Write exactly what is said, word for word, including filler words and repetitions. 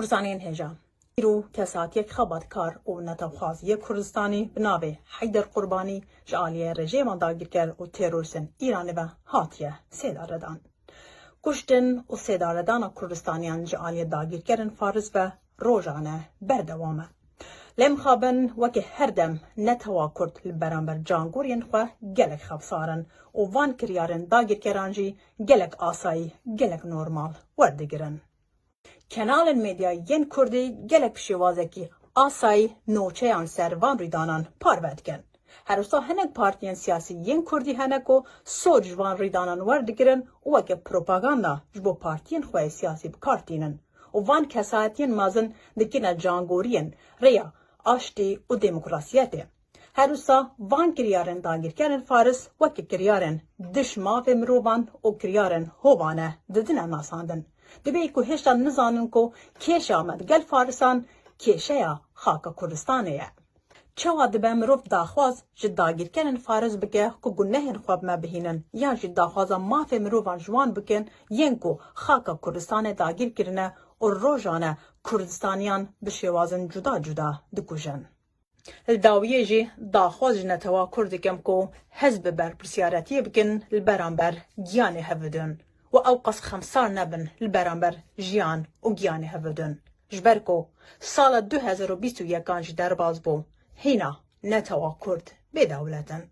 Kurdistanên hêja. Îro kesatiyek xebatkar û netewxwaz yê Kurdistanî bi navê Heyder Qurbanî ji aliyê rejîma dagirker û terorîstên Îranê ve hatiye sêdaredan. Kuştin û sêdaredana Kurdistaniyan ji aliyê dagirkerên Faris ve rojane berdewam e. Lê mixabin weke her dem netewa Kurd li beramber cangoriyên xwe gelek xebsar in û van kiryarên dagirkeran jî gelek asayî, gelek normal werdigirin. Kanalên medya yên Kurdî gelek bi şêwazekî asayî nûçeyan ser van rîdanan parve dikin. Her wisa hinek partiyên siyasî yên Kurdî hene ku soc ji van rîdanan werdigirin û weke propaganda ji bo partiyên xwe yê siyasî bi kar tînin û van kesayetiyên mezin dikine cangoriyên rêya aştî û demokrasiyetê. Her wisa van kiryarên dagirkerên Faris weke kiryarên dij mafê mirovan û kiryarên hovane didine nasandin. Divê ku hêşta nizanin ku kêşeya me digel Farisan kêşeya xaka Kurdistanê ye. Çawa dibe mirov daxwaz ji dagirkerên Faris bike ku gunehên xwe bi me bihînin, yan jî daxwaza mafê mirovan ji wan bikin, yên ku xaka Kurdistanê dagîr kirine û rojane Kurdistaniyan bi şêwazên cuda cuda dikujin? Li dawiyê jî daxwaz ji netewa Kurd dikim ku hest bi berpirsyariyetiyê bikin li beramber giyanê hev bidin û ew qas xemsar nebin li beramber jiyan û giyanê hev bidin. Ji ber ku sala du hezar û bîst û yekan jî derbas bû, hîna netewa Kurd bê dewlet in.